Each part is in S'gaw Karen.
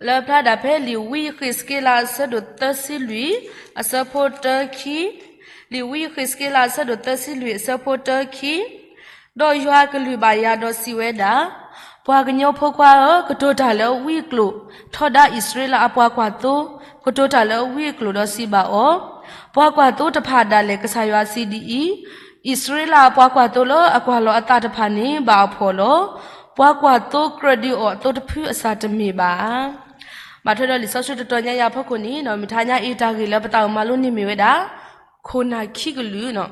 လၢဖျါဒၣ်ဖဲလံာ်ဝံဃ့းစက့လးအဆၢဒိၣ်သၢဆံလွံၢ် အဆၢဖိတၢခံ, လံာ်ဝံဃ့းစက့လးအဆၢဒိၣ်သၢဆံလွံၢ်အဆၢဖိတၢခံ, ဒီးယွၤကလုၢ်ဘၣ်ယၤဒီးစံးဝဲဒၣ်, ပှၤကညီဖိခွါဧၢ, ကတိၤတၢ်လၢဝံအကျိာ်, ထီဒါအံၣ်စရ့လးအပှၤကွၢ်သိ, ကတိၤတၢ်လၢဝံအကျိာ်ဒီးစံးဘၣ်အီၤ, ပှၤကွၢ်သိတဖၣ်ဒၣ်လဲာ်ကစၢ်ယွၤစံးဒ်အံၤ, အံၣ်စရ့လးအပှၤကွၢ်သိလၢအကွၢ်လီၤအသးတဖၣ်န့ၣ် ဘၣ်အဖှီၣ်လီၤ. ပှၤကွၢ်သိကြၢးဒုးအီၤအသိတဖုအစၢ်တမ့ၢ်ဘၣ်. ဘၣ်ထွဲဒီးလံာ်စီဆှံတတီၤညါအံၤအဖီခိၣ်န့ၣ် မုၢ်ထါညါအံၤတၢ်ဂ့ၢ်လၢပသးအိၣ်မၤလိန့ၢ်မ့ၢ်ဝဲဒၣ် ခိၣ်နၢ်ခံကလုာ်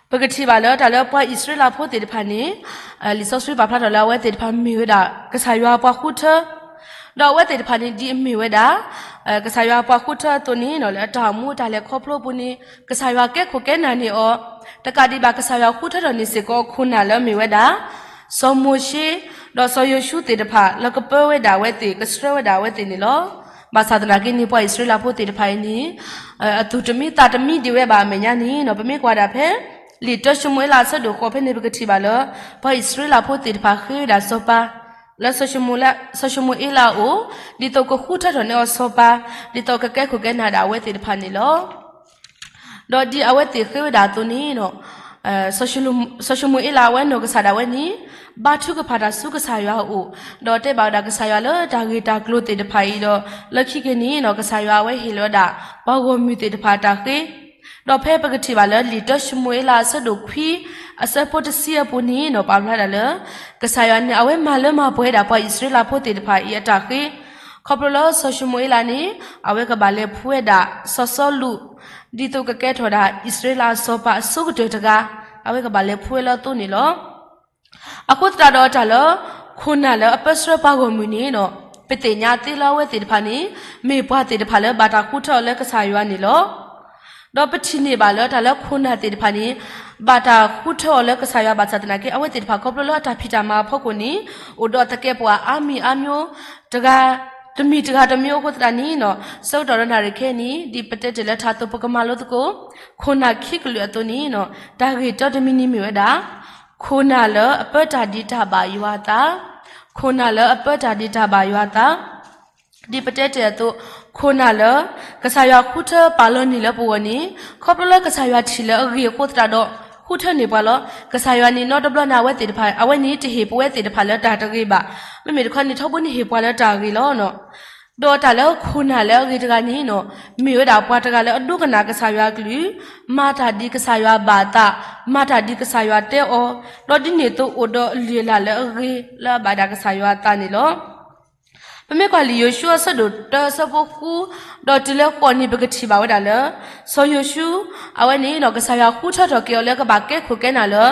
ပကထံၣ်ဘၣ်လၢတၢ်လၢပှၤအံၣ်စရ့လးဖိသ့ၣ်တဖၣ်န့ၣ် လံာ်စီဆှံပာ်ဖျါထီၣ်လၢအဝဲသ့ၣ်တဖၣ်မ့ၢ်ဝဲဒၣ် ကစၢ်ယွၤအပှၤဃုထၢ, ဒီးအဝဲသ့ၣ်တဖၣ်န့ၣ်ဒ်အမ့ၢ်ဝဲဒၣ် ကစၢ်ယွၤအပှၤဃုထၢအသိးန့ၣ် လၢအတၢ်အိၣ်မူအတၢ်လဲၤခီဖျိအပူၤန့ၣ် ကစၢ်ယွၤကဲခိၣ်ကဲနၢ်န့ၢ်အီၤ, တကးဒံးဘၣ်ကစၢ်ယွၤဃုထၢထီၣ်န့ၢ်စ့ၢ်ကီးအခိၣ်နၢ်လၢအမ့ၢ်ဝဲဒၣ် စီၤမိၤၡ့ ဒီးစီၤယိၤၡူသ့ၣ်တဖၣ် လၢကပၢဝဲဒၣ်အဝဲသ့ၣ် ကဆှၢဝဲဒၣ်အဝဲသ့ၣ်န့ၣ်လီၤ. ဘၣ်ဆၣ်သနာ်က့န့ၣ် ပှၤအံၣ်စရ့လးဖိသ့ၣ်တဖၣ်အံၤန့ၣ် အသူၣ်တမံသးတမံဒံးဝဲဘၣ်အမဲာ်ညါန့ၣ် ပမ့ၢ်ကွၢ်ဒၣ်ဖဲ လံာ်တၢၡမူၤအ့လးအဆၢဒိၣ်ဃိးဖဲန့ၣ် ပကထံၣ်ဘၣ်လၢ ပှၤအံၣ်စရ့လးဖိသ့ၣ်တဖၣ်ဃ့ဝဲဒၣ်စီၤပၤ လၢစီၤၡမူၤအ့လးအအိၣ် ဒ်သိးကဃုထၢထီၣ်န့ၢ်အီၤစီၤပၤ ဒ်သိးကကဲခိၣ်ကဲနၢ်ဒၣ်အဝဲသ့ၣ်တဖၣ်န့ၣ်လီၤ. ဒီးဒ်အဝဲသ့ၣ်ဃ့ဝဲဒၣ်အသိးန့ၣ် စီၤၡမူၤအ့လးအဝဲနီၢ်ကစၢ်ဒၣ်ဝဲန့ၣ် ဘါထုကဖၣ်တၢ်ဆူကစၢ်ယွၤအအိၣ် ဒီးတဲဘၣ်ဝဲဒၣ်ကစၢ်ယွၤလၢတၢ်ဂ့ၢ်တၢ်ကျိၤသ့ၣ်တဖၣ်အံၤဒီး လၢခံက့ၤန့ၣ် ကစၢ်ယွၤအဝဲဟ့ၣ်လီၤဝဲဒၣ် ပှၤဂီၢ်မုၢ်သ့ၣ်တဖၣ်အတၢ်ဃ့ ဒီးဖဲပကထံၣ်ဘၣ်လၢလံာ်တၢၡမူၤအ့လးအဆၢဒိၣ်ခွံ အဆၢဖိတဆံအပူၤန့ၣ် ပာ်ဖျါဒၣ်လၢ ကစၢ်ယွၤန့ၣ် အဝဲမၤလၢမၤပှဲၤဒၣ်ပှၤအံၣ်စရ့လးဖိသ့ၣ်တဖၣ်အံၤအတၢ်ဃ့ ခီဖျိလၢစီၤၡမူၤအ့လးန့ၣ် အဝဲကဘၣ်လဲၤဖှူဝဲဒၣ်စီၤစီလူး ဒ်သိးကကဲထီၣ်ဒၣ်အံၣ်စရ့လးအစီၤပၤအဆိကတၢၢ်တဂၤ အဝဲကဘၣ်လဲၤဖှူဝဲလၢအသိးန့ၣ်လီၤ. အဃိသတးဒီးတၢ်လၢ ခိၣ်နၢ်လၢအပၢဆှၢပှၤဂီၢ်မုၢ်န့ၣ် ပသ့ၣ်ညါသ့လၢအဝဲသ့ၣ်တဖၣ်န့ၣ် မ့ၢ်ပှၤသ့ၣ်တဖၣ်လၢဘၣ်တၢ်ဃုထၢအီၤလၢကစၢ်ယွၤန့ၣ်လီၤ. ဒီးပထံၣ်န့ၢ်ဘၣ်လၢတၢ်လၢခိၣ်နၢ်သ့ၣ်တဖၣ်န့ၣ် ဘၣ်တၢ်ဃုထၢအီၤလၢကစၢ်ယွၤဘၣ်ဆၣ်သနာ်က့ အဝဲသ့ၣ်တဖၣ်ခီဖျိလၢအတၢ်ဖံးတၢ်မၤအဖီခိၣ်န့ၣ် အိၣ်ဒီးသကဲးပဝးအါမံၤအါမံၤ တဂၤ တမံၤတဂၤတမံၤအဃိသတးန့ၣ် ဆၢကတီၢ်ဒီးနၣ်ရံၣ်ခဲအံၤန့ၣ် ဒ်ပတဲတ့ၢ်လၢထးသိးပကမၤလိသကိး ခိၣ်နၢ်ခံကလုာ်အသိးန့ၣ် တၢ်ဂ့ၢ်တၢတမံၤန့ၣ်မ့ၢ်ဝဲဒၣ် ခိၣ်နၢ်လၢအပၢတၢ်ဒံးတၢ်ဘၣ်ယွၤအသး, ခိၣ်နၢ်လၢအပၢတၢ်ဒံးတၢ်ဘၣ်ယွၤအသး ဒ်ပတဲတ့ၢ်အသိး ခိၣ်နၢ်လၢ ကစၢ်ယွၤဃုထၢပာ်လီၤန့ၢ်လၢပဂီၢ်န့ၣ် ခီဖျိလၢကစၢ်ယွၤထံၣ်လၢအဂ့ၤအဃိသတးဒီး ဃုထၢန့ၢ်ပှၤလီၤ. ကစၢ်ယွၤန့ၣ်နီတဘျီန့ၣ် အဝဲသ့ၣ်တဖၣ် အဝဲန့ၣ်တဟ့ၣ်ပဝဲသ့ၣ်တဖၣ်လၢတၢ်တဂ့ၤဘၣ်. မ့မ့ၢ်တခီန့ၣ် ထီဘိန့ၣ်ဟ့ၣ်ပှၤလၢတၢ်ဂ့ၤလီၤ. ဒီးတၢ်လၢခိၣ်နၢ်လၢအဂ့ၤတဂၤန့ၣ် မ့ၢ်ဝဲဒၣ်ပှၤတဂၤလၢအဒိကနၣ်ကစၢ်ယွၤအကလုၢ်, မၤတၢ်ဒ်ကစၢ်ယွၤဘၣ်အသး, မၤတၢ်ဒ်ကစၢ်ယွၤတဲအီၤ, ဒီးဒ်န့ၣ်အသိးအိၣ်ဒီးအလုၢ်အလၢ်လၢအဂ့ၤလၢအဘၣ်ဒၣ်ကစၢ်ယွၤအသးန့ၣ်လီၤ. ပမ့ၢ်ကွၢ်လံာ်ယိၤၡူအဆၢဒိၣ်တၢအဆၢဖိဃု ဒီးတုၤလၢဃိးန့ၣ် ပကထံၣ်ဘၣ်ဝဲဒၣ်လၢ စီၤယိၤၡူ အဝဲန့ၣ် ကစၢ်ယွၤဃုထၢထီၣ်က့ၤအီၤလၢကဘၣ်ကဲခိၣ်ကဲနၢ်လၢ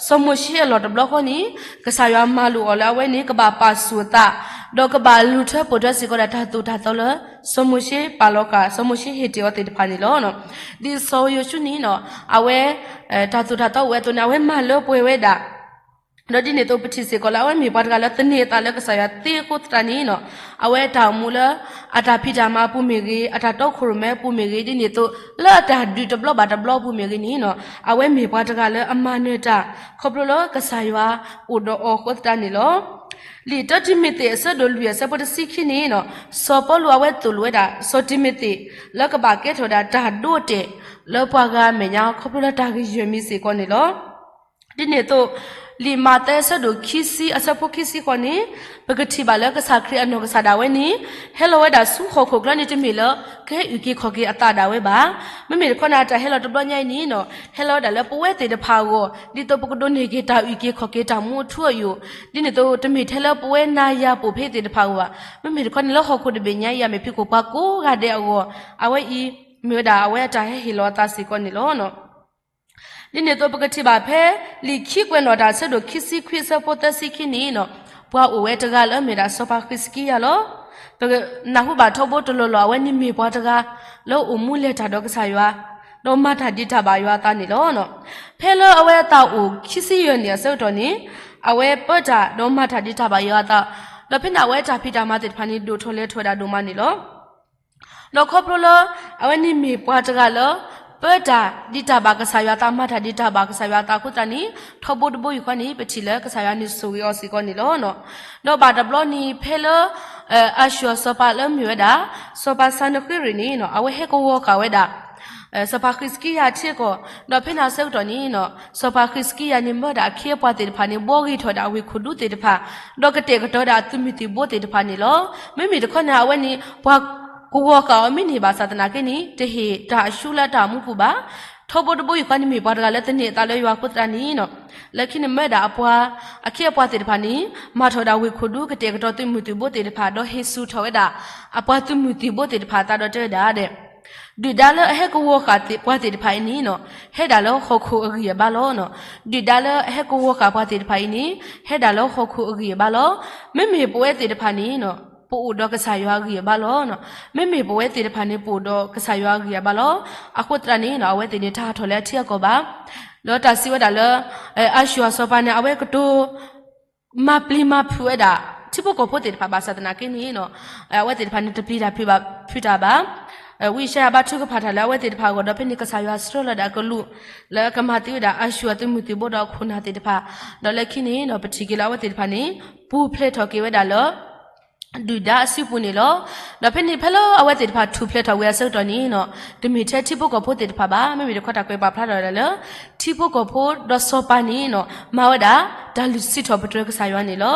စီၤမိၤၡ့အလီၢ်တဘျီဃီန့ၣ် ကစၢ်ယွၤမၤလိာ်အီၤလၢအဝဲန့ၣ် ကဘၣ်ပာ်ဆူၣ်အသး ဒီးကဘၣ်လူၤထၢပိာ်ထွဲစ့ၢ်ကီးဒၣ်တၢ်သိၣ်တၢ်သီလၢ စီၤမိၤၡ့ပာ်လီၤဃာ် စီၤမိၤၡ့ဟ့ၣ်တ့ၢ်အီၤသ့ၣ်တဖၣ်န့ၣ်လီၤ. ဒ်စီၤယိၤၡူန့ၣ် အဝဲ တၢ်သိၣ်တၢ်သီအိၣ်ဝဲအသိးန့ၣ် အဝဲမၤလၢပှဲၤဝဲဒၣ် ဒီးဒ်န့ၣ်အသိးပထံၣ်စ့ၢ်ကီးလၢအဝဲမ့ၢ်ပှၤတဂၤလၢသန့ၤအသးလၢကစၢ်ယွၤသ့အဃိသတးန့ၣ် အဝဲတၢ်အိၣ်မူလၢ အတၢ်ဖံးတၢ်မၤအပူၤမ့ၢ်ဂ့ၤ, အတၢ်တီခိၣ်ရိၣ်မဲအပူၤမ့ၢ်ဂ့ၤ, ဒ်န့ၣ်အသိး လၢအတၢ်ဒုးတဘျီဘၣ်တဘျီအပူၤမ့ၢ်ဂ့ၤန့ၣ် အဝဲမ့ၢ်ပှၤတဂၤလၢအမၤနၢၤတၢ် ခီဖျိလၢကစၢ်ယွၤအိၣ်ဒီးအီၤအဃိသတးန့ၣ်လီၤ. လံာ်တၢတံၤမသ့းအဆၢဒိၣ်လွံၢ်အဆၢဖိတဆံခံန့ၣ် စီၤပီလူးအဝဲသိၣ်လိဝဲဒၣ် စီၤတံၤမသ့း လၢကဘၣ်ကဲထီၣ်ဝဲဒၣ်တၢ်ဒိအတဲာ် လၢပှၤဂၤအမဲာ်ညါ ခီဖျိလၢတၢ်ဂ့ၢ်ယွဲၢ်မံၤစ့ၢ်ကီးန့ၣ်လီၤ. ဒ်န့ၣ်အသိး လံာ်မးသဲအဆၢဒိၣ်ခံဆံအဆၢဖိခံဆံဃိးန့ၣ် ပကထံၣ်ဘၣ်လၢကစၢ်ခရံာ်အနီၢ်ကစၢ်ဒၣ်ဝဲန့ၣ် ဟဲလီၤဝဲဒၣ်ဆူဟီၣ်ခိၣ်ချၢန့ၣ်တမ့ၢ်လၢ ကဟဲအုၣ်က့ၤခီၣ်က့ၤအသးဒၣ်ဝဲဘၣ်. မ့မ့ၢ်တခီန့ၣ် အတၢ်ဟဲလီၤတဘျီညါအံၤန့ၣ် ဟဲလီၤဝဲဒၣ်လၢပဝဲသ့ၣ်တဖၣ်အဂီၢ် ဒ်သိးပကဒိးန့ၢ်က့ၤတၢ်အုၣ်က့ၤခီၣ်က့ၤတၢ်မူအထူအယိာ် ဒ်န့ၣ်အသိး တမ့ၢ်ထဲလၢပဝဲနၤယၤပိာ်ဖဲသ့ၣ်တဖၣ်အဂီၢ်ဘၣ်. မ့မ့ၢ်တခီန့ၣ်လၢဟီၣ်ခိၣ်တဘ့ၣ်ညါအံၤ အမဲာ်ဖံးခိၣ်ပှၤကိးဂၤဒဲးအဂီၢ် အဝဲအံၤ မ့ၢ်ဝဲဒၣ်အဝဲအတၢ်ဟဲဟ့ၣ်လီၤအသးစ့ၢ်ကီးန့ၣ်လီၤ. ဒ်န့ၣ်အသိးပကထံၣ်ဘၣ်ဖဲ လံာ်ခံကွဲးနီၣ်တၢ်အဆၢဒိၣ်ခံဆံခွံအဆၢဖိသၢဆံခံန့ၣ် ပှၤအိၣ်ဝဲတဂၤလၢအမ့ၢ်ဒၣ်စီၤပၤဃံးစကံယၤလီၤ. ပနၢ်ဟူဘၣ်ထီဘိတလီၢ်လီၢ် အဝဲန့ၣ်မ့ၢ်ပှၤတဂၤလၢအိၣ်မူလဲၤတၢ်ဒီးကစၢ်ယွၤ ဒီးမၤတၢ်ဒံးတၢ်ဘၣ်ယွၤအသးန့ၣ်လီၤ. ဖဲလၢအဝဲအသးအိၣ်ခံဆံယဲၢ်နံၣ်အဆၢကတီၢ်န့ၣ် အဝဲပၢတၢ်ဒီးမၤတၢ်ဒံးတၢ်ဘၣ်ယွၤအသး ဒီးဖဲန့ၣ်အဝဲတၢ်ဖံးတၢ်မၤသ့ၣ်တဖၣ်န့ၣ် ဒိၣ်ထီၣ်လဲၤထီၣ်ဝဲဒၣ်ဒိၣ်မးန့ၣ်လီၤ. ဒီးခီဖျိလၢ အဝဲန့ၣ်မ့ၢ်ပှၤတဂၤလၢ ပၢတၢ်ဒ်တၢ်ဘၣ်ကစၢ်ယွၤအသး မၤတၢ်ဒ်တၢ်ဘၣ်ကစၢ်ယွၤအသးအဃိသတးန့ၣ် ထီဘိတဘိယူၢ်ဃီန့ၣ် ပထံၣ်လၢကစၢ်ယွၤန့ၣ်ဆိၣ်ဂ့ၤအီၤစ့ၢ်ကီးန့ၣ်လီၤ. ဒီးဘၣ်တဘျီန့ၣ် ဖဲလၢ အၤၡူၢ်အစီၤပၤလၢမ့ၢ်ဝဲဒၣ် စီၤပၤစၤနဃ့ရံာ်န့ၣ် အဝဲဟဲကဝီၤဃာ်ဝဲဒၣ် စီၤပၤဃံးစကံယၤအထံအကီၢ်, ဒီးဖဲန့ၣ်အဆၢကတီၢ်န့ၣ် စီၤပၤဃံးစကံယၤန့ၣ် မၢဒၣ်အခ့အပှၤသ့ၣ်တဖၣ်န့ၣ် ဘှီဂ့ၤထီၣ်ဝဲဒၣ်အဝ့ၢ်ခိၣ်ဒူသ့ၣ်တဖၣ်, ဒီးကတဲာ်ကတီၤဝဲဒၣ်အသုးမုၢ်သံၣ်ဘိသ့ၣ်တဖၣ်န့ၣ်လီၤ. မ့မ့ၢ်တခီန့ၣ် အဝဲန့ၣ် ပှၤကဝီၤဃာ်အီၤမ့ၢ်န့ၢ်ဘၣ်ဆၣ်သနာ်က့န့ၣ် တဟ့ၣ်တၢ်အရှုံးလၢတၢ်အိၣ်မူပူၤဘၣ်. ထီဘိတဘိယူၢ်ဃီန့ၣ် မ့ၢ်ပှၤတဂၤလၢသန့ၤအသးလၢယွၤအဃိသတးန့ၣ် လၢခံန့ၣ်မၢဒၣ်အပှၤ အခ့အပှၤသ့ၣ်တဖၣ်န့ၣ် မၤထီၣ်ဝဲဒၣ်ဝ့ၢ်ခိၣ်ဒူ ကတဲာ်ကတီၤသုးမုၢ်သံၣ်ဘိသ့ၣ်တဖၣ် ဒီးဟ့ၣ်ဆူၣ်ထီၣ်ဝဲဒၣ် အပှၤသုးမုၢ်သံၣ်ဘိသ့ၣ်တဖၣ်အသးဒီးတဲဝဲဒၣ်ဒီး ဒုၣ်ဒါလၢအဟဲကဝီၤဃာ်ပှၤသ့ၣ်တဖၣ်အံၤန့ၣ် ဟဲဒၣ်လၢဟီၣ်ခိၣ်အဂံၢ်အဘါလီၤ. ဒုၣ်ဒါလၢအဟဲကဝီၤဃာ်ပှၤသ့ၣ်တဖၣ်အံၤန့ၣ် ဟဲဒၣ်လၢဟီၣ်ခိၣ်အဂံၢ်အဘါလီၤ. မ့မ့ၢ်ပဝဲသ့ၣ်တဖၣ်န့ၣ် ပအိၣ်ဒီးကစၢ်ယွၤအဂံၢ်အဘါလီၤ. မ့မ့ၢ်ပဝဲသ့ၣ်တဖၣ်န့ၣ် ပအိၣ်ဒီးကစၢ်ယွၤအဂံၢ်အဘါလီၤ. အဃိသတးန့ၣ် အဝဲသ့ၣ်န့ၣ် တဟးထီၣ်လၢအထံအကီၢ်ဘၣ်. ဒီးတၢ်စံးဝဲဒၣ်လၢ အၤၡူၢ်အစီၤပၤန့ၣ် အဝဲကတိၤ မၤပျံၤမၤဖုးဝဲဒၣ် ထံဖိကီၢ်ဖိသ့ၣ်တဖၣ်ဘၣ်ဆၣ်သနာ်က့န့ၣ် အဝဲသ့ၣ်တဖၣ်န့ၣ် တပျံၤတၢ်ဖုးတၢ်ဘၣ်. ဝံယၡါယၤဘါထုကဖၣ်တၢ်လၢအဝဲသ့ၣ်တဖၣ်အဂီၢ်ဒီး ဖဲန့ၣ်ကစၢ်ယွၤဆှၢလီၤဒၣ်အကလူး လၢအကမၤသံဝဲဒၣ်အၤၡူၢ်အသုးမုၢ်သံၣ်ဘိဒီးအခိၣ်နၢ်သ့ၣ်တဖၣ်, ဒီးလၢခံန့ၣ်ဒီး ပထံၣ်က့ၤလၢအဝဲသ့ၣ်တဖၣ်န့ၣ် ပူၤဖျဲးထီၣ်က့ၤဝဲဒၣ်လၢ ဒုၣ်ဒါအစုပူၤန့ၣ်လီၤ. ဒီးဖဲန့ၣ်ဖဲလၢအဝဲသ့ၣ်တဖၣ်ထူၣ်ဖျဲးထီၣ်ဝံၤအဆၢကတီၢ်န့ၣ် တမ့ၢ်ထဲထံဖိကီၢ်ဖိသ့ၣ်တဖၣ်ဘၣ်. မ့မ့ၢ်တခီတၢ်ကွဲးပာ်ဖျါထီၣ်ဝဲဒၣ်လၢ ထံဖိကီၢ်ဖိဒီးစီၤပၤန့ၣ် မၤဝဲဒၣ် တၢ်လုၢ်စံးထီၣ်ပတြၢၤကစၢ်ယွၤန့ၣ်လီၤ.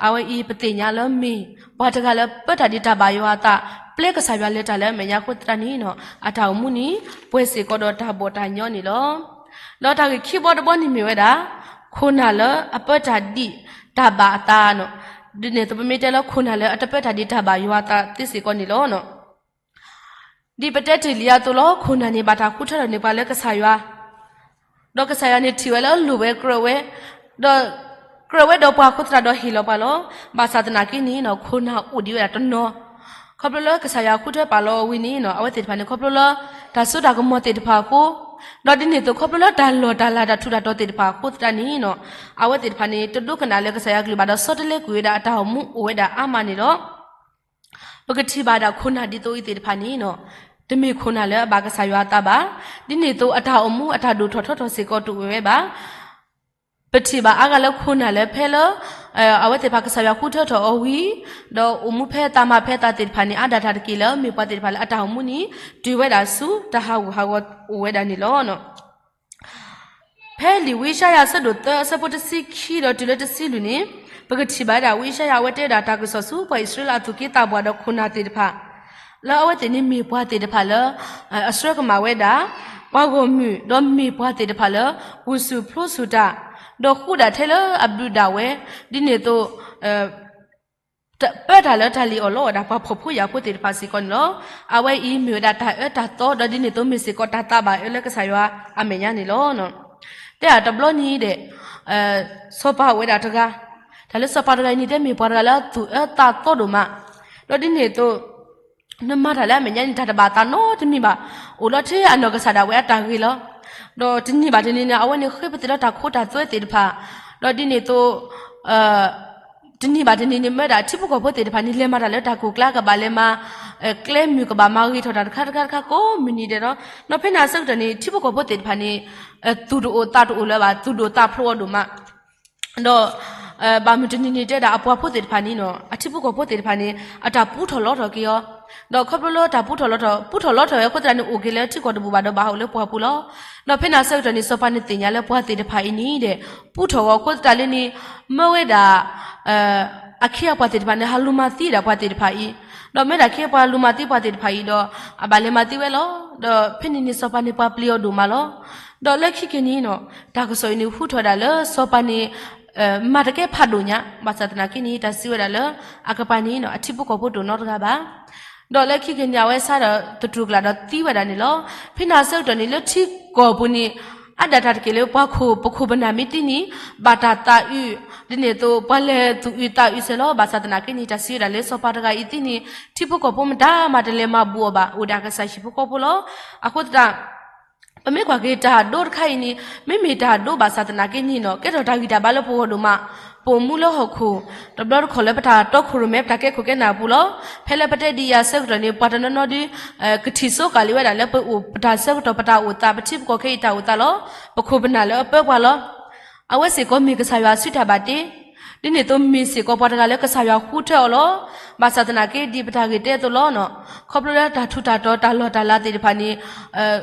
အဝဲအံၤပသ့ၣ်ညါလၢမ့ၢ် ပှၤတဂၤလၢပၢတၢ်ဒ်တၢ်ဘၣ်ယွၤအသး ပျဲကစၢ်ယွၤလဲၤတၢ်လၢအမဲာ်ညါအဃိသတးန့ၣ် အတၢ်အိၣ်မူန့ၣ် ပှဲၤစ့ၢ်ကီးဒီးတၢ်ဘီၣ်တၢ်ညီန့ၣ်လီၤ. ဒီးတၢ်ဂ့ၢ်ခံဘီတဘီန့ၣ်မ့ၢ်ဝဲဒၣ် ခိၣ်နၢ်လၢအပၢတၢ်ဒ်တၢ်ဘၣ်အသးန့ၣ်, ဒ်န့ၣ်အသိးပမ့ၢ်တဲလၢခိၣ်နၢ်လၢအတပၢတၢ်ဒ်တၢ်ဘၣ်ယွၤအသးသ့စ့ၢ်ကီးန့ၣ်လီၤ. ဒ်ပတဲတ့ၢ်လံအသိးလီၤ ခိၣ်နၢ်န့ၣ်ဘၣ်တၢ်ဃုထၢထီၣ်န့ၢ်ပှၤလၢကစၢ်ယွၤ ဒီးကစၢ်ယွၤန့ၣ်ထံၣ်ဝဲလၢအလိၣ်ဝဲကြၢးဝဲ, ဒီးကြၢးဝဲဒီးပှၤအဃိသတးဒီးဟ့ၣ်လီၤပှၤလီၤ. ဘၣ်ဆၣ်သနာ်က့န့ၣ် ခိၣ်နၢ်အိၣ်ဒံးဝဲဒၣ်တနီၤ, ခီဖျိလၢကစၢ်ယွၤဃုထၢပာ်လီၤအီၤဝံၤန့ၣ် အဝဲသ့ၣ်တဖၣ်န့ၣ် ခီဖျိလၢ တၢ်စိတၢ်ကမီၤသ့ၣ်တဖၣ်အဃိ, ဒီးဒ်န့ၣ်အသိးခီဖျိလၢတၢ်လီၢ်တၢ်လၤတၢ်ထူးတၢ်တီၤသ့ၣ်တဖၣ်အဃိသတးန့ၣ် အဝဲသ့ၣ်တဖၣ်န့ၣ် တဒိကနၣ်လၢကစၢ်ယွၤကလုၢ်ဘၣ်ဒီး ဆီတလဲကွံာ်ဝဲဒၣ်အတၢ်အိၣ်မူအိၣ်ဝဲဒၣ်အါမးန့ၣ်လီၤ. ပကထံၣ်ဘၣ်ဒၣ်ခိၣ်နၢ်ဒ်သိးအံၤသ့ၣ်တဖၣ်န့ၣ် တမ့ၢ်ခိၣ်နၢ်လၢအဘၣ်ကစၢ်ယွၤအသးဘၣ်. ဒ်န့ၣ်အသိးအတၢ်အိၣ်မူအတၢ်ဒိၣ်ထီၣ်ထီထီၣ်စ့ၢ်ကီးတအိၣ်ဝဲဘၣ်. ပထံၣ်ဘၣ်အါဂၤလၢခိၣ်နၢ်လၢဖဲလၢ အဝဲသ့ၣ်တဖၣ်ကစၢ်ယွၤဃုထၢထီၣ်အီၤဝံၤ, ဒီးအိၣ်မူဖဲသးမၤဖဲသးသ့ၣ်တဖၣ်န့ၣ် အါဒၣ်တၢ်တက့ၢ်လၢ မ့ၢ်ပှၤသ့ၣ်တဖၣ်လၢအတၢ်အိၣ်မူန့ၣ် တုၤဝဲဒၣ်ဆူတၢ်ဟးဂူာ်ဟးဂီၤအိၣ်ဝဲဒၣ်န့ၣ်လီၤ. ဖဲလံာ်ဝံယၡါယၤအဆၢဒိၣ်သၢအဆၢဖိတဆံခံဒီးတုၤလၢတဆံလွံၢ်န့ၣ်, ပကထံၣ်ဘၣ်ဝဲဒၣ်ဝံယၡါယၤအဝဲတဲဝဲဒၣ်တၢ်ကစီၣ်ဆူပှၤအံၣ်စရ့လးအသူၣ်က့သးပှၢ်ဒီးခိၣ်နၢ်သ့ၣ်တဖၣ် လၢအဝဲသ့ၣ်န့ၣ်မ့ၢ်ပှၤသ့ၣ်တဖၣ်လၢ အဆှၢကမၣ်ဝဲဒၣ် ပှၤဂီၢ်မုၢ် ဒီးမ့ၢ်ပှၤသ့ၣ်တဖၣ်လၢ ဂုာ်ဆူၣ်ဖျိဆူၣ်တၢ်, ဒီးဃူဒၣ်ထဲလၢအဘျုးဒၣ်ဝဲ, ဒ်န့ၣ်အသိး ပၢတၢ်လၢတၢ်လံၣ်အီၣ်လီအီၣ်ဒၣ်ပှၤဖှီၣ်ဖိယာ်ဖိသ့ၣ်တဖၣ်စ့ၢ်ကီးန့ၣ်လီၤ. အဝဲအံၤမ့ၢ်ဝဲဒၣ်တၢ်အၢတၢ်သီ ဒီးဒ်န့ၣ်အသိးမ့ၢ်စ့ၢ်ကီးတၢ်သးဘၣ်အၢလၢကစၢ်ယွၤအမဲာ်ညါန့ၣ်လီၤ. တဲအတဘျီန့ၣ်ဒီး စီၤပၤအိၣ်ဝဲဒၣ်တဂၤ, တၢ်လၢစီၤပၤတဂၤအံၤန့ၣ် တဲမ့ၢ်ပှၤတဂၤလၢသူၣ်အၢသးသီဒိၣ်မး, ဒီးဒ်န့ၣ်အသိး နမၤတၢ်လၢအမဲာ်ညါန့ၣ် တၢ်တဘၣ်သးနီတမံၤဘၣ်, အိၣ်လီၤထဲအနီၢ်ကစၢ်ဒၣ်ဝဲအတၢ်ဂ့ၤလီၤ. ဒီးတနံၤဘၣ်တနံၤန့ၣ် အဝဲန့ၣ်ဃ့ပသ့ၣ်လီၤတၢ်ခိတၢ်သွဲသ့ၣ်တဖၣ်, ဒီးဒ်န့ၣ်အသိး တနံၤဘၣ်တနံၤန့ၣ် မၢဒၣ်ထံဖိကီၢ်ဖိသ့ၣ်တဖၣ်န့ၣ် လဲၤမၤတၢ်လၢတၢ်ကိၢ်ကျါကဘၣ်လဲၤမၤ ကျဲမုၢ်ကဘၣ်မၤဂ့ၤထီၣ်တၢ်တခါတခါတခါကိးမုၢ်နံၤဒဲးလီၤ. ဒီးဖဲန့ၣ်အဆၢကတီၢ်န့ၣ် ထံဖိကီၢ်ဖိသ့ၣ်တဖၣ်န့ၣ် သူၣ်တအိၣ်သးတအိၣ်လၢၤဘၣ်, သူၣ်ဒိၣ်သးဖျိးအီၤဒိၣ်မး ဒီး ဘၣ်မုၢ်တနံၤန့ၣ်တဲဒၣ်အပှၤဖိသ့ၣ်တဖၣ်န့ၣ်နီၤ အထံဖိကီၢ်ဖိသ့ၣ်တဖၣ်န့ၣ် အတၢ်ပူထီၣ်လီထီၣ်က့ၤအီၤ, ဒီးခီဖျိလၢတၢ်ပူထီၣ်လီထီၣ် ပူထီၣ်လီထီၣ်ဝဲအဃိသတးန့ၣ် အိၣ်က့ၤလၢထံကီၢ်တဘူၣ်ဘၣ်ဒီးဘၣ်ဟးအိၣ်လၢပှၢ်ပူၤလီၤ. ဒီးဖဲန့ၣ်အဆၢကတီၢ်န့ၣ် စီၤပၤန့ၣ်သ့ၣ်ညါလၢပှၤသ့ၣ်တဖၣ်အံၤန့ၣ်ဒီး ပူထီၣ်အီၤအဃိသတးလၢန့ၣ် မၢဝဲဒၣ် အခ့အပှၤသ့ၣ်တဖၣ်န့ၣ် ဟးလူၤမၤသံဒၣ်ပှၤသ့ၣ်တဖၣ်အံၤ, ဒီးမ့ၢ်ဒၣ်အခ့အပှၤလူၤမၤသံပှၤသ့ၣ်တဖၣ်အံၤဒီး အဘၣ်လဲၤမၤသံဝဲလီၤ. ဒီးဖဲန့ၣ်န့ၣ် စီၤပၤန့ၣ်ပှၤပျံၤအီၤဒိၣ်မးလီၤ. ဒီးလၢခံက့ၤန့ၣ်နီၤ တၢ်ကစီၣ်အံၤန့ၣ် ဟူထီၣ်ဝဲဒၣ်လၢစီၤပၤန့ၣ် မၤတကဲဖးဒိၣ်ညါ ဘၣ်ဆၣ်သနာ်က့န့ၣ် တၢ်စံးဝဲဒၣ်လၢ အကပၤန့ၣ်နီၤ အထံဖိကီၢ်ဖိတအိၣ်နီတဂၤဘၣ်. ဒီးလၢခံက့ၤန့ၣ် အဝဲစးဒီးသတူၢ်ကလာ်ဒီးသံဝဲဒၣ်န့ၣ်လီၤ. ဖဲန့ၣ်အဆၢကတီၢ်န့ၣ် လၢထံကီၢ်ပူၤန့ၣ် အါဒၣ်တၢ်တက့ၢ်လၢပှၤခိၣ် ပခိၣ်ပနၢ်မ့ၢ်သံန့ၣ် ဘၣ်တၢ်သးအုး, ဒ်န့ၣ်အသိး ပှၤလဲၤသူၣ်အုးသးအုးစဲးလီၤ. ဘၣ်ဆၣ်သနာ်က့န့ၣ် တၢ်စံးဝဲဒၣ်လၢစီၤပၤတဂၤအံၤသံန့ၣ် ထံဖိကီၢ်ဖိမတၤမးတလဲၤမၤဘူးအီၤဘၣ်, အိၣ်ဒၣ်ကစၢ်ဟံၣ်ဖိဃီဖိလီၤ. အဃိသတး ပမ့ၢ်ကွၢ်က့ၤတၢ်ဒိတခါအံၤန့ၣ် မ့မ့ၢ်တၢ်ဒိဘၣ်ဆၣ်သနာ်က့န့ၣ်နီၤ ကဲထီၣ်တၢ်ဂံၢ်တၢ်ဘါလၢပဂီၢ်ဒိၣ်မး ပိာ်မူလၢဟီၣ်ခိၣ် တဘျီတခီၣ်လၢပတၢ်တီခိၣ်ရိၣ်မဲ ပတၢ်ကဲခိၣ်ကဲနၢ်အပူၤလီၤ. ဖဲလၢပတဲဒ်အံၤအဆၢကတီၢ်န့ၣ် ပှၤတနီၤနီၤဒုး ကထံၣ်စိကၤလံဝဲဒၣ်လၢပအိၣ် ပတၢ်ဆၢကတီၢ် ပတၢ်အိၣ်သး ပထံပကီၢ်ခဲအံၤတၢ်အိၣ်သးလီၤ. ပခိၣ်ပနၢ်လၢအပၢပှၤလီၤ. အဝဲစ့ၢ်ကီးမ့ၢ်ကစၢ်ယွၤအစုတၢ်ဘၣ်တ့ ဒ်န့ၣ်အသိးမ့ၢ်စ့ၢ်ကီးပှၤတဂၤလၢကစၢ်ယွၤဃုထၢအီၤလီၤ. ဘၣ်ဆၣ်သနာ်က့ ဒ်ပတၢ်ဂ့ၢ်တဲအသိးလီၤ. ခီဖျိလၢတၢ်ထူးတၢ်တီၤ တၢ်လီၢ်တၢ်လၤသ့ၣ်တဖၣ်န့ၣ်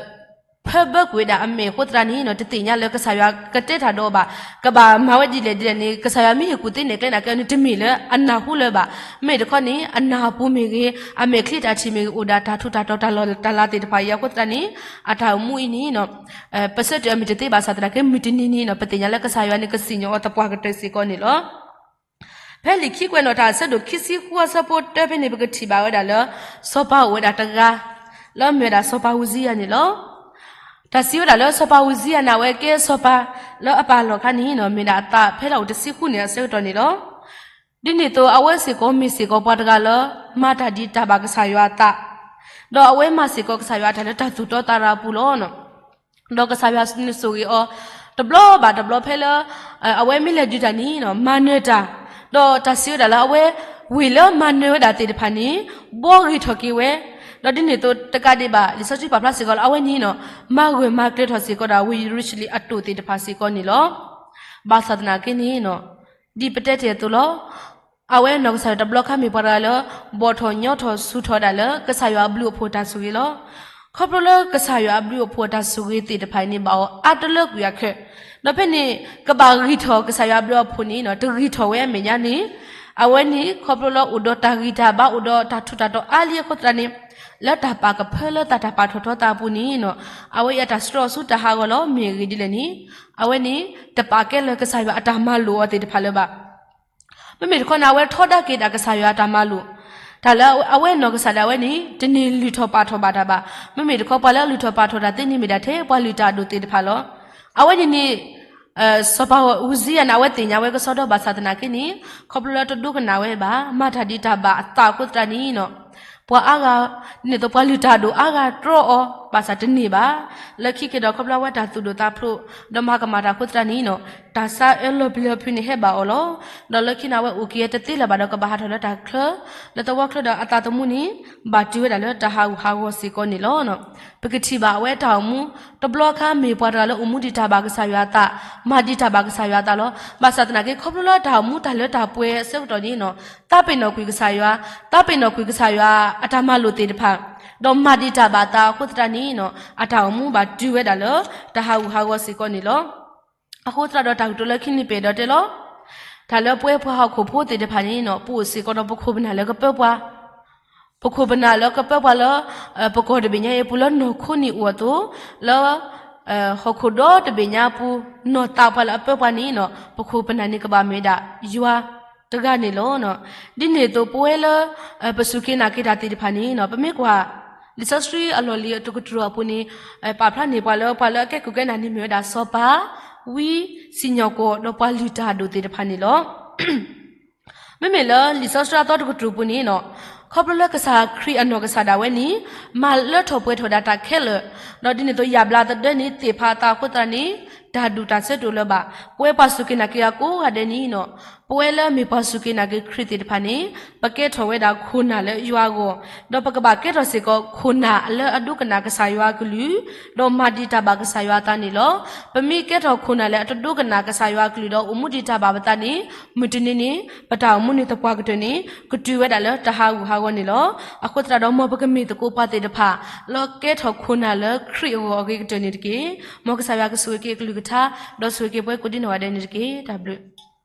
ဖၢဘၢကွံာ်ဝဲဒၣ်အမဲာ်အဃိသတးန့ၣ် တသ့ၣ်ညါလၢကစၢ်ယွၤကတဲတၢ်ဒီးအီၤဘၣ်, ကဘၣ်မၤဝဲဒ်လဲၣ်ဒ်လဲၣ်န့ၣ် ကစၢ်ယွၤမ့ၢ်ဟ့ၣ်ကူၣ်သ့နဲၣ်ကျဲနာ်က့န့ၣ် တမ့ၢ်လၢအနၢ်ဟူလၢၤဘၣ်. မ့ၢ်တခီန့ၣ် အနၢ်အပူၤမ့ၢ်ဂ့ၤ, အမဲာ်ချံတၢ်ထံၣ်မ့ၢ်ဂ့ၤ အိၣ်ဒၣ်တၢ်ထူးတၢ်တီၤ တၢ်လီၢ်တၢ်လၤသ့ၣ်တဖၣ်အံၤအဃိသတးန့ၣ် အတၢ်အိၣ်မူအံၤန့ၣ် ပဆၢတဲာ်အီၤမ့ၢ်တသ့ဘၣ်ဆၣ်သနာ်က့ မုၢ်တနံၤန့ၣ် ပသ့ၣ်ညါလၢကစၢ်ယွၤန့ၣ် ကစံၣ်ညီၣ်အီၤသပှၢ်ကတၢၢ်စ့ၢ်ကီးန့ၣ်လီၤ. ဖဲလံာ်ခံကွဲးနီၣ်တၢ်အဆၢဒိၣ်ခံဆံဃုအဆၢဖိတၢဖဲန့ၣ် ပကထံၣ်ဘၣ်ဝဲဒၣ်လၢ စီၤပၤအိ၁ၣ်ဝဲဒၣ်တဂၤ လၢအမ့ၢ်ဝဲဒၣ်စီၤပၤအူၤစံယၤန့ၣ်လီၤ. တၢ်စံးဝဲဒၣ်လၢစီၤပၤအူၤစံယၤန့ၣ် အဝဲကဲစီၤပၤလၢအပၢ်အလီၢ်အခါန့ၣ် မ့ၢ်ဒၣ်အသးဖဲလၢအအိၣ်တဆံဃုနံၣ်အဆၢကတီၢ်န့ၣ်လီၤ. ဒ်န့ၣ်အသိး အဝဲစ့ၢ်ကီးမ့ၢ်စ့ၢ်ကီးပှၤတဂၤလၢ မၤတၢ်ဒ်တၢ်ဘၣ်ကစၢ်ယွၤအသး, ဒီးအဝဲမၤစ့ၢ်ကီးကစၢ်ယွၤအတၢ်လၢတၢ်သူၣ်တီသးရၤအပူၤလီၤ. ဒီးကစၢ်ယွၤန့ၣ်ဆိၣ်ဂ့ၤအီၤ တဘျီဘၣ်တဘျီဖဲလၢ အဝဲမ့ၢ်လဲၤဒုးတၢ်န့ၣ် မၤနၢၤတၢ်, ဒီးတၢ်စံးဝဲဒၣ်လၢအဝဲ ဝ့ၢ်လၢမၤနၢၤဝဲဒၣ်သ့ၣ်တဖၣ်န့ၣ် ဘှီဂ့ၤထီၣ်က့ၤဝဲ, ဒီးဒ်န့ၣ်အသိးတကးဒံးဘၣ် လံာ်စီဆှံပာ်ဖျါစ့ၢ်ကီးလၢအဝဲန့ၣ် မၤဂၢၢ်မၤကျၢၤထီၣ်စ့ၢ်ကီးဒၣ်ဝ့ၢ်ယရူၤၡလ့ၣ်အတိၣ်သ့ၣ်တဖၣ်စ့ၢ်ကီးန့ၣ်လီၤ. ဘၣ်ဆၣ်သနာ်က့န့ၣ် ဒ်ပတဲတ့ၢ်အသိးလီၤ. အဝဲနီၢ်ကစၢ်ဒၣ်တဘျီခါမ့ၢ်ပှၤတဂၤလၢ ဘီၣ်ထီၣ်ညီထီၣ်ဆူၣ်ထီၣ်ဒၣ်လၢ ကစၢ်ယွၤအဘျုးအဖှိၣ်တၢ်ဆိၣ်ဂ့ၤလီၤ. ခီဖျိလၢကစၢ်ယွၤအဘျုးအဖှိၣ်အတၢ်ဆိၣ်ဂ့ၤသ့ၣ်တဖၣ်အံၤန့ၣ် ဘၣ်အီၤအါတလၢကွံာ်အခၢး, ဒီးဖဲန့ၣ် ကဘၣ်ဂံၢ်ထီၣ်ကစၢ်ယွၤအဘျုးအဖှိၣ်န့ၣ် တဂံၢ်ထီၣ်ဝဲအမဲာ်ညါန့ၣ် အဝဲန့ၣ် ခီဖျိလၢအိၣ်ဒီးတၢ်ဂံၢ်တၢ်ဘါ အိၣ်ဒီးတၢ်ထူးတၢ်တီၤအါလံအဃိသတးန့ၣ် လၢတၢ်ပာ်ကဖၢလၢတၢ်တၢ်ပာ်ထီၣ်ထီသးအပူၤန့ၣ် အဝဲအံၤအတၢ်ဆှၢအီၤဆူတၢ်ဟးဂီၤလီၤ. မ့ၢ်အဂ့ၢ်ဒ်လဲၣ်န့ၣ် အဝဲန့ၣ် တပာ်ကဲလၢကစၢ်ယွၤအတၢ်မၤလိာ်အီၤသ့ၣ်တဖၣ်လၢၤဘၣ်. မ့မ့ၢ်တခီန့ၣ် အဝဲထီဒါက့ၤဒၣ်ကစၢ်ယွၤအတၢ်မၤလိာ်, တၢ်လၢအဝဲနီၢ်ကစၢ်ဒၣ်ဝဲန့ၣ် တန့ၢ်လုၢ်ထီၣ်ပာ်ထီၣ်ဘၣ်တၢ်ဘၣ်. မ့မ့ၢ်တခီ ပှၤလၢအလုၢ်ထီၣ်ပာ်ထီၣ်တၢ်သ့န့ၣ်မ့ၢ်ဒၣ်ထဲ ပှၤလုၢ်တၢ်အဒိၣ်သ့ၣ်တဖၣ်လီၤ. အဝဲန့ၣ်န့ၣ် စီၤပၤအူၤစံယၤန့ၣ် အဝဲသ့ၣ်ညါဝဲကစီဒီ ဘၣ်ဆၣ်သနာ်က့န့ၣ် ခီဖျိလၢတဒိကနၣ်ဝဲဘၣ် မၤတၢ်ဒ်တၢ်ဘၣ်အသးအဃိသတးန့ၣ် ပှၤအါဂၤ ဒ်န့ၣ်အသိး ပှၤလုၢ်တၢ်အဒိၣ်အါဂၤတြီအီၤ ဘၣ်ဆၣ်တန့ၢ်ဘၣ်. လၢခံက့ၤဒီး ခီဖျိအဝဲတၢ်သူၣ်ဒိၣ်သးဖျိး ဒီးမၤကမၣ်တၢ်အဃိသတးန့ၣ် တၢ်ဆါအၢလီၤပျံၤလီၤဖုးန့ၣ်ဟဲဘၣ်အီၤလီၤ. ဒီးလၢခံန့ၣ် အဝဲအိၣ်က့ၤတသ့လၢၤဘၣ်ဒီး ကဘၣ်ဟးထီၣ်လၢတၢ်ချၢ လၢသဝီချၢဒီးအသးသမူန့ၣ် ဘၣ်တုၤဝဲဒၣ်လၢတၢ်ဟးဂူာ်ဟးဂီၤစ့ၢ်ကီးန့ၣ်လီၤ. ပကထံၣ်ဘၣ်အဝဲတၢ်အိၣ်မူ တဘျီအခါမ့ၢ်ပှၤတဂၤလၢအိၣ်မူဒံးတၢ်ဘၣ်ကစၢ်ယွၤအသး, မၤဒံးတၢ်ဘၣ်ကစၢ်ယွၤအသးလီၤ. ဘၣ်ဆၣ်သနာ်က့ ခီဖျိလၢတၢ်အိၣ်မူတၢ်လၢတၢ်ပှဲၤအဆၢကတီၢ်န့ၣ် သးပ့ၤနီၣ်ကွံာ်ကစၢ်ယွၤ, သးပ့ၤနီၣ်ကွံာ်ကစၢ်ယွၤအတၢ်မၤလိာ်သ့ၣ်တဖၣ်, ဒီးမၤဒံးတၢ်ဘၣ်အသးအဃိသတးန့ၣ် အတၢ်အိၣ်မူဘၣ်တုၤဝဲဒၣ်လၢ တၢ်ဟးဂူာ်ဟးဂီၤစ့ၢ်ကီးန့ၣ်လီၤ. အဃိသတးဒီးတၢ်ကတိၤလၢခံန့ၣ် ပအဲၣ်ဒိးတဲလီၤ. တၢ်လၢပဝဲပှၤဟီၣ်ခိၣ်ဖိသ့ၣ်တဖၣ်န့ၣ် ပအိၣ်စ့ၢ်ကီးဒီးပခိၣ်ပနၢ်လၢကပၢပှၤ, ပခိၣ်ပနၢ်လၢကပၢပှၤလၢ ပကီၢ်တဘ့ၣ်ညါအံၤအပူၤလၢနီၢ်ခိန့ၣ်အိၣ်အသိး, လၢ ဟီၣ်ခိၣ်ဒီတဘ့ၣ်ညါအပူၤ နီၢ်သးပှၤလၢအပၢပှၤန့ၣ် ပခိၣ်ပနၢ်န့ၣ်ကဘၣ်မ့ၢ်ဒၣ်ယွၤတဂၤန့ၣ်လီၤ. ဒ်န့ၣ်အသိး ပဝဲလၢ ပစူၢ်က့ၤနာ်က့ၤတၢ်သ့ၣ်တဖၣ်န့ၣ် ပမ့ၢ်ကွၢ် လံာ်စီဆှံအလီၢ်လံၤတကတြူၢ်အပူၤန့ၣ် ပာ်ဖျါန့ၢ်ပှၤလၢ ပှၤလၢအကဲကုၢ်ကဲနၢ်န့ၣ်မ့ၢ်ဝဲဒၣ်စီၤပၤ, ဝံ, စံၣ်ညီၣ်ကွီၢ် ဒီးပှၤလုၢ်တၢ်အဒိၣ်သ့ၣ်တဖၣ်န့ၣ်လီၤ. မ့မ့ၢ်လၢလံာ်စီဆှံအသီတကတြူၢ်ပူၤန့ၣ် ခီဖျိလၢကစၢ်ခရံာ်အနီၢ်ကစၢ်ဒၣ်ဝဲန့ၣ် မၤလၢထီၣ်ပှဲၤထီၣ်ဒၣ်တၢ်ခဲလၢာ်, ဒီးဒ်န့ၣ်အသိးယၢ်ဘျါသဒၢန့ၢ်သ့ၣ်ဖးအသးအဃိသတးန့ၣ် တၢ်ဒူၣ်တၢ်ဆၢတအိၣ်လၢၤဘၣ်. ပဝဲပှၤစူၢ်က့ၤနာ်က့ၤအကိးဂၤဒဲးန့ၣ် ပဝဲလၢမ့ၢ်ပှၤစူၢ်က့ၤနာ်က့ၤခရံာ်သ့ၣ်တဖၣ်န့ၣ် ပကဲထီၣ်ဝဲဒၣ်ခိၣ်နၢ်လၢယွၤအဂီၢ်, ဒီးပကဘၣ်ကဲထီၣ်စ့ၢ်ကီးခိၣ်နၢ်လၢအဒိကနၣ်ကစၢ်ယွၤအကလုၢ်, ဒီးမၤဒံးတၢ်ဘၣ်ကစၢ်ယွၤအသးန့ၣ်လီၤ. ပမ့ၢ်ကဲထီၣ်ခိၣ်နၢ်လၢအတဒိကနၣ်ကစၢ်ယွၤအကလုၢ် ဒီးအိၣ်မူဒံးတၢ်ဘၣ်ပသးန့ၣ် မုၢ်တနံၤန့ၣ် ပတၢ်အိၣ်မူန့ၣ်သပှၢ်ကတၢၢ်န့ၣ် ကတုၤဝဲဒၣ်လၢတၢ်ဟးဂူာ်ဟးဂီၤန့ၣ်လီၤ. အဃိသတးဒီး မ်ပကမ့ၢ်သကိးပှၤသ့ၣ်တဖၣ် လၢကဲထီၣ်ခိၣ်နၢ်လၢခရံာ်အဂီၢ်အဂ့ၤကတၢၢ်န့ၣ်တက့ၢ်. မ်ကစၢ်ယွၤကဆိၣ်ဂ့ၤက့ၤအကလုၢ်ကထါ ဒီးဆိၣ်ဂ့ၤက့ၤပဝဲကိးဒံနီၢ်ဂၤဒဲးန့ၣ်တက့ၢ်. တၢ်ဘျုး